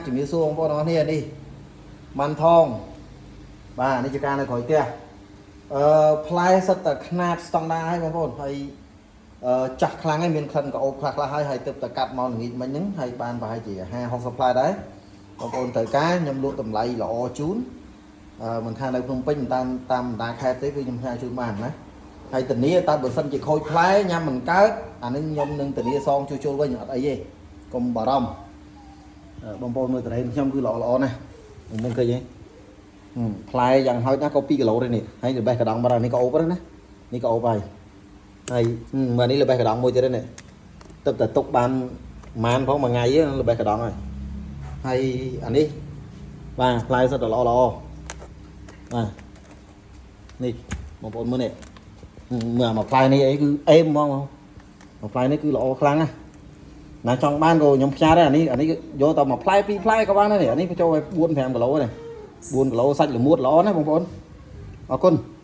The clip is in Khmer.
ជំរាបសួរបងប្អូនទាំងអស់គ្នានេះម៉ាន់ថងបាទនេះជាការនៅក្រោយផ្ទះអឺផ្លែសិតតែខ្នាតស្តង់ដារហើយបងប្អូនហើយអឺចាស់ខ្លាំងហើយមានក្លិនក្អូបខ្លះខ្លះហើយហើយទើបតែកាត់មកល្ងាចមិញហ្នឹងហើយបានប្រហែលជា50 60ផ្លែដែរបងប្អូនត្រូវការខ្ញុំលក់តម្លៃល្អជូនអឺមិនថានៅភ្នំពេញមិនតាមតាមបណ្ដាខេត្តទេគឺខ្ញុំផ្ញើជូនបានណាហើយធានាតើបើសិនជាខូចផ្លែញ៉ាំមិនកើតអានេះខ្ញុំនឹងធានាសងជួសជុលវិញអត់អីទេកុំបារម្ភ អឺបងប្អូនមើលតរ៉េនខ្ញុំគឺល្អល្អណាស់មិនឃើញទេហឹមផ្លែយ៉ាងហោចណាស់ក៏2គីឡូដែរនេះហើយល្បេះកណ្ដងបាត់ហើយនេះក៏អូបដែរណានេះក៏អូបហើយហើយហឹមមើលនេះល្បេះកណ្ដងមួយទៀតដែរនេះទឹកតែទុកបានប្រហែលផងមួយថ្ងៃទេល្បេះកណ្ដងហើយហើយអានេះបាទផ្លែសុទ្ធតែល្អល្អបាទនេះបងប្អូនមើលនេះហឹមមើលអាមួយផ្លែនេះអីគឺអេមហ្មងមួយផ្លែនេះគឺល្អខ្លាំងណាស់ ណាចង់បានក៏ខ្ញុំផ្ញើដែរអានេះអានេះយកតែមួយផ្លែពីរផ្លែក៏បានដែរនេះអានេះបញ្ចូលឲ្យ4 5គីឡូនេះ4គីឡូសាច់ល្មួតល្អណាស់បងប្អូនអរគុណ។